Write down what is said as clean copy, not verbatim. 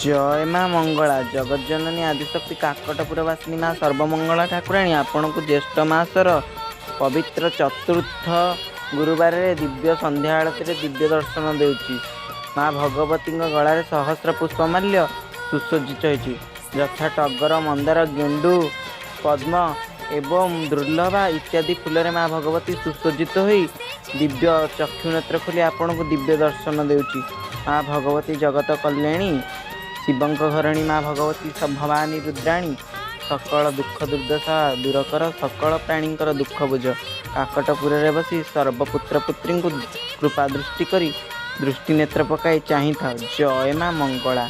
ଜୟ ମା ମଙ୍ଗଳା। ଜଗତଜନନୀ ଆଦିଶକ୍ତି କାକଟପୁରବାସିନୀ ମା ସର୍ବମଙ୍ଗଳା ଠାକୁରାଣୀ ଆପଣଙ୍କୁ ଜ୍ୟେଷ୍ଠ ମାସର ପବିତ୍ର ଚତୁର୍ଥ ଗୁରୁବାରରେ ଦିବ୍ୟ ସନ୍ଧ୍ୟା ଆଳତୀରେ ଦିବ୍ୟ ଦର୍ଶନ ଦେଉଛି। ମା ଭଗବତୀଙ୍କ ଗଳାରେ ସହସ୍ର ପୁଷ୍ପମାଲ୍ୟ ସୁସଜ୍ଜିତ ହୋଇଛି, ଯଥା ଟଗର, ମନ୍ଦାର, ଗେଣ୍ଡୁ, ପଦ୍ମ ଏବଂ ଦୁର୍ଲଭା ଇତ୍ୟାଦି ଫୁଲରେ ମା ଭଗବତୀ ସୁସଜ୍ଜିତ ହୋଇ ଦିବ୍ୟ ଚକ୍ଷୁ ନେତ୍ର ଖୋଲି ଆପଣଙ୍କୁ ଦିବ୍ୟ ଦର୍ଶନ ଦେଉଛି। ମା ଭଗବତୀ ଜଗତ କଲ୍ୟାଣୀ, ଶିବଙ୍କ ଘରଣୀ ମା ଭଗବତୀ ଭବାନୀ ରୁଦ୍ରାଣୀ, ସକଳ ଦୁଃଖ ଦୁର୍ଦ୍ଦଶା ଦୂର କର, ସକଳ ପ୍ରାଣୀଙ୍କର ଦୁଃଖ ବୁଝ। କାକଟପୁରରେ ବସି ସର୍ବପୁତ୍ର ପୁତ୍ରୀଙ୍କୁ କୃପା ଦୃଷ୍ଟି କରି ଦୃଷ୍ଟି ନେତ୍ର ପକାଇ ଚାହିଁଥାଅ। ଜୟ ମା ମଙ୍ଗଳା।